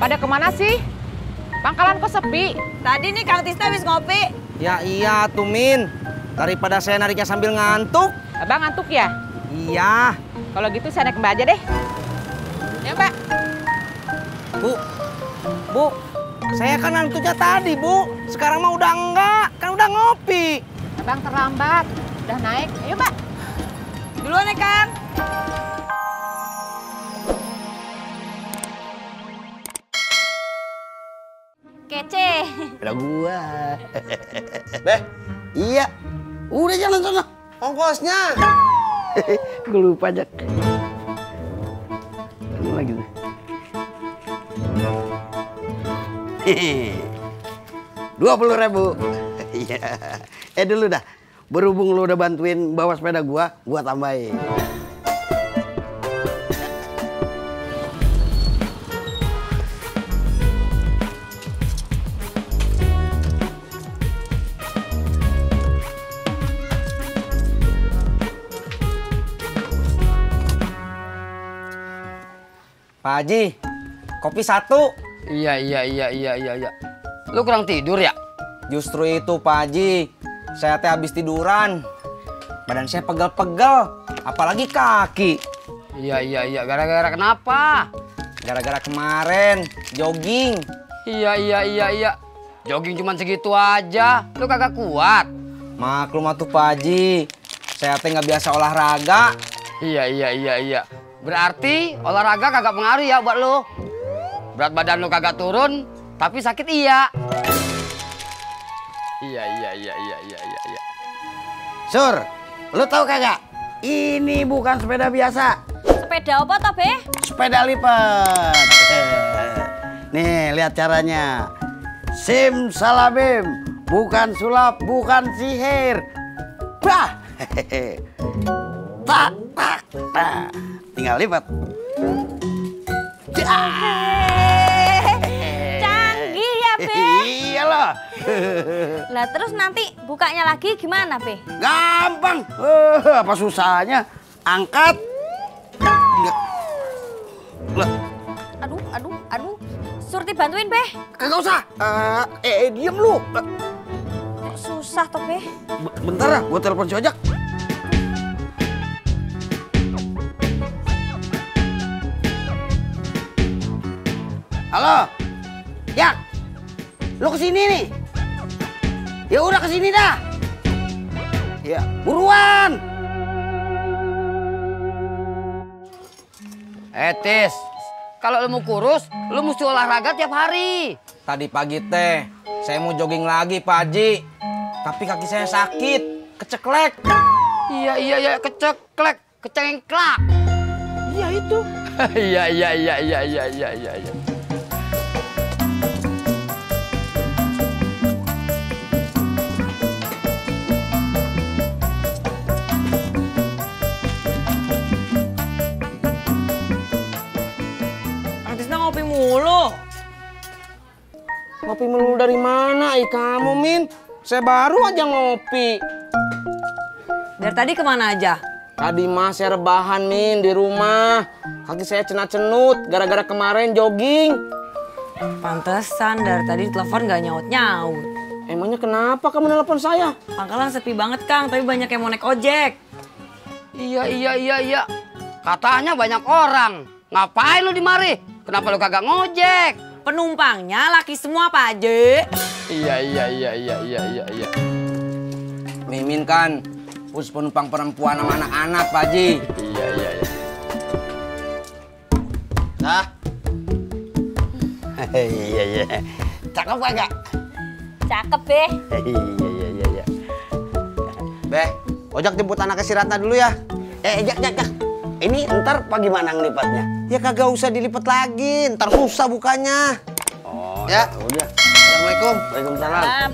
Pada kemana sih? Pangkalan kok sepi? Tadi nih Kang Tisna habis ngopi. Ya iya tuh Min, daripada saya nariknya sambil ngantuk. Abang ngantuk ya? Iya. Kalau gitu saya naik Mbak aja deh. Ya Mbak. Bu, saya kan ngantuknya tadi Bu. Sekarang mah udah enggak, kan udah ngopi. Abang terlambat, udah naik. Ayo Mbak. Duluan ya Kang. Kece. Ada gua. Beh, iya. Udah jalan sana. Ongkosnya. Gue lupa aja. Ini lagi tuh. 20.000. Iya. Dulu dah. Berhubung lu udah bantuin bawa sepeda gua tambahin. Pak Haji, kopi 1. Iya. Lu kurang tidur ya? Justru itu Pak Haji, saya teh habis tiduran. Badan saya pegel-pegel, apalagi kaki. Iya. Gara-gara kenapa? Gara-gara kemarin jogging. Iya. Jogging cuma segitu aja. Lu kagak kuat. Maklum atuh Pak Haji, saya teh nggak biasa olahraga. Iya. Berarti olahraga kagak pengaruh ya buat lu. Berat badan lu kagak turun, tapi sakit iya. Iya. Sur, lu tahu kagak? Ini bukan sepeda biasa. Sepeda apa toh, Be? Sepeda lipat. Nih, lihat caranya. Simsalabim, bukan sulap, bukan sihir. Bah. Tak. Tinggal lipat. Canggih ya, Be. Iyalah. Lah terus nanti bukanya lagi gimana, Be? Gampang. Apa susahnya? Angkat. Lah, Aduh. Surti bantuin, Be. kagak usah. Diam lu. Kok susah toh, Be? Bentar ya, gua telepon si ojek. Halo, Jak, lu kesini nih? Ya udah kesini dah. Ya, buruan. Tis, kalau lu mau kurus, lu mesti olahraga tiap hari. Tadi pagi teh, saya mau jogging lagi Pak Haji. Tapi kaki saya sakit, keceklek. Iya, keceklek, kecengklak. Iya itu. Iya. Kang Tisna ngopi mulu. Ngopi mulu dari mana, kamu Min? Saya baru aja ngopi. Dari tadi kemana aja? Tadi mah saya rebahan Min di rumah. Kaki saya cenut-cenut gara-gara kemarin jogging. Pantesan dari tadi telepon gak nyaut-nyaut. Emangnya kenapa kamu nelpon saya? Pangkalan sepi banget, Kang, tapi banyak yang mau naik ojek. Iya. Katanya banyak orang. Ngapain lu di mari? Kenapa lu kagak ngojek? Penumpangnya laki semua, Pak Haji. Iya. Mimin kan khusus penumpang perempuan sama anak-anak Pak Haji. Iya. Nah, Iya. Cakep kagak? Cakep, Be. Iya. Beh, ojek jemput anaknya si Ratna dulu ya. Jak. Ini ntar apa gimana ngelipatnya? Ya kagak usah dilipat lagi, ntar susah bukanya. Oh, Ya. udah. Assalamualaikum. Waalaikumsalam.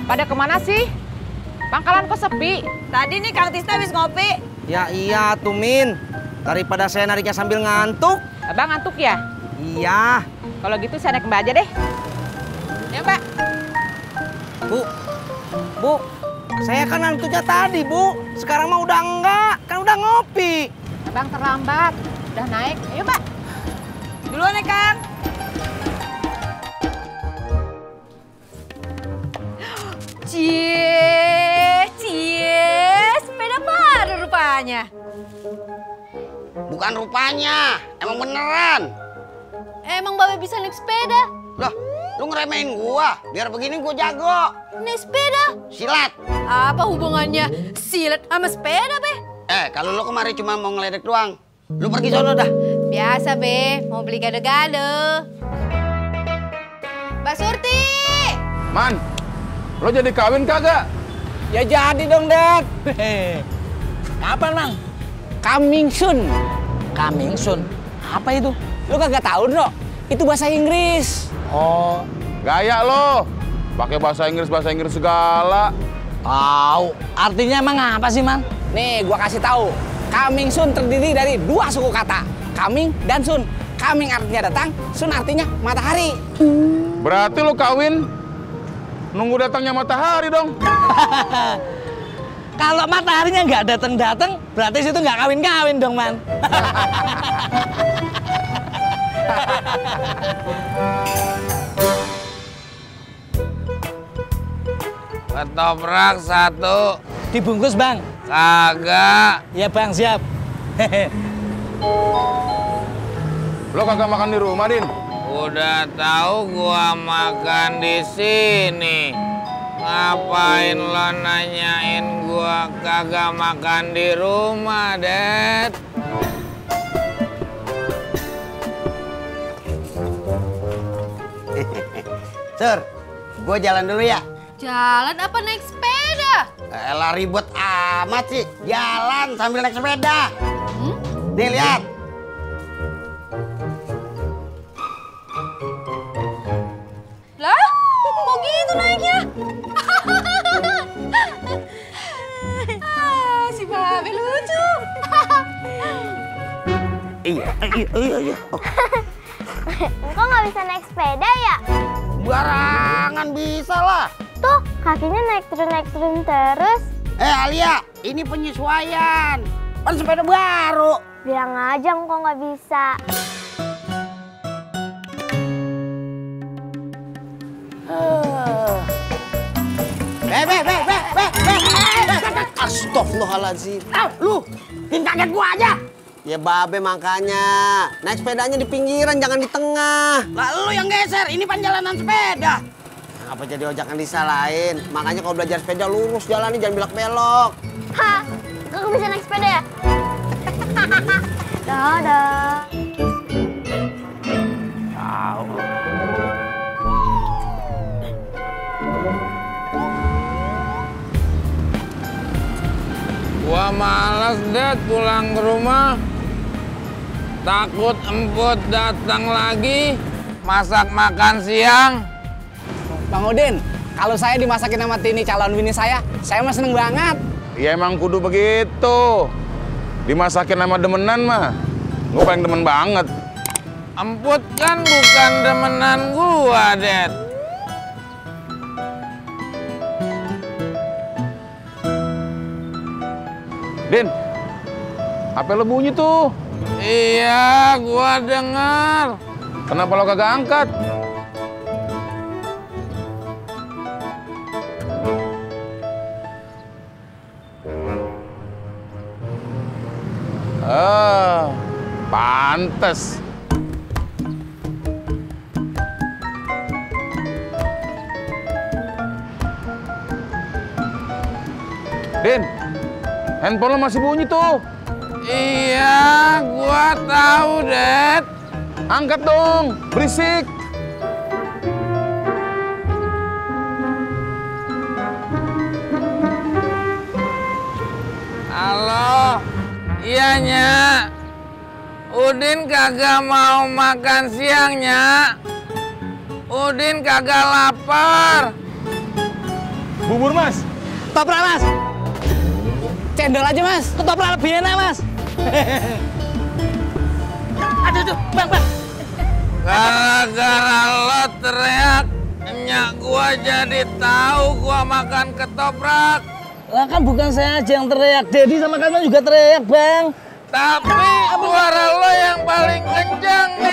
Pada kemana sih? Pangkalan kok sepi? Tadi nih Kang Tisna habis ngopi. Ya iya tuh Min, daripada saya nariknya sambil ngantuk. Abang ngantuk ya? Iya. Kalau gitu saya naik Mbak aja deh. Ya Mbak. Bu, Saya kan nantunya tadi, Bu. Sekarang mah udah enggak, kan udah ngopi. Abang terlambat. Udah naik. Ayo, Mbak. Duluan ya, Kang. Cie, sepeda baru rupanya. Bukan rupanya, emang beneran. Emang Babe bisa naik sepeda? Loh, lu ngeremehin gua. Biar begini gua jago. Naik sepeda? Silat. Apa hubungannya silat sama sepeda, Be? Kalau lu kemari cuma mau ngeledek doang, lu pergi sono dah. Biasa, Be. Mau beli gado-gado. Mbak Surti! Man, lo jadi kawin kagak? Ya jadi dong, Dad. Kapan, Mang? Coming soon. Coming soon? Apa itu? Lu kagak tahu, Bro? Itu bahasa Inggris. Oh, gaya lo. Pakai bahasa Inggris segala. Tahu. Artinya emang apa sih, Man? Nih, gua kasih tahu. Coming soon terdiri dari dua suku kata. Coming dan soon. Coming artinya datang, soon artinya matahari. Berarti lo kawin nunggu datangnya matahari dong. Kalau mataharinya nggak datang-datang, berarti situ nggak kawin-kawin dong, Man. Ketoprak satu. Dibungkus, Bang. Kagak. Ya, Bang, siap. Lo kagak makan di rumah, Din? Udah tahu gua makan di sini. Ngapain lo nanyain gua kagak makan di rumah, Dad? Sur, gua jalan dulu ya. Jalan apa naik sepeda? Elah ribet amat sih. Jalan sambil naik sepeda. Nih lihat. Lah, kok gitu naiknya? Si Babe lucu. Iya. Kok nggak bisa naik sepeda ya? Barangan bisa lah. Tuh, kakinya naik turun terus. Alia, ini penyesuaian. Kan sepeda baru. Bilang aja kok nggak bisa. Astagfirullahaladzim. Lu, bikin kaget gua aja. Ya Babe makanya. Naik sepedanya di pinggiran, jangan di tengah. Lah lu yang geser, ini pan jalanan sepeda. Apa jadi ojakan disalahin? Makanya kalau belajar sepeda lurus jalannya, jangan belok-belok. Hah, kok bisa naik sepeda ya? Dadah. Gua malas, Dad, pulang ke rumah. Takut emput datang lagi, masak makan siang. Bang Udin, kalau saya dimasakin sama Tini calon bini saya mah seneng banget. Ya emang kudu begitu. Dimasakin sama demenan mah. Gue paling demen banget. Emput kan bukan demenan gua, Dad. Din, HP lo bunyi tuh. Iya, gua dengar. Kenapa lo kagak angkat? Pantes. Din, handphone lo masih bunyi tuh. Iya, gua tahu, Dad. Angkat dong, berisik. Halo, iya, Nyak. Udin kagak mau makan siang, Nyak. Udin kagak lapar. Bubur, Mas. Ketoprak, Mas. Cendol aja, Mas. Ketoprak lebih enak, Mas. Aduh, Bang. Gara-gara lo teriak, Nyak gua jadi tahu gua makan ketoprak. Lah kan bukan saya aja yang teriak, Dedi sama Katman juga teriak, Bang. Tapi suara lo yang paling kencang di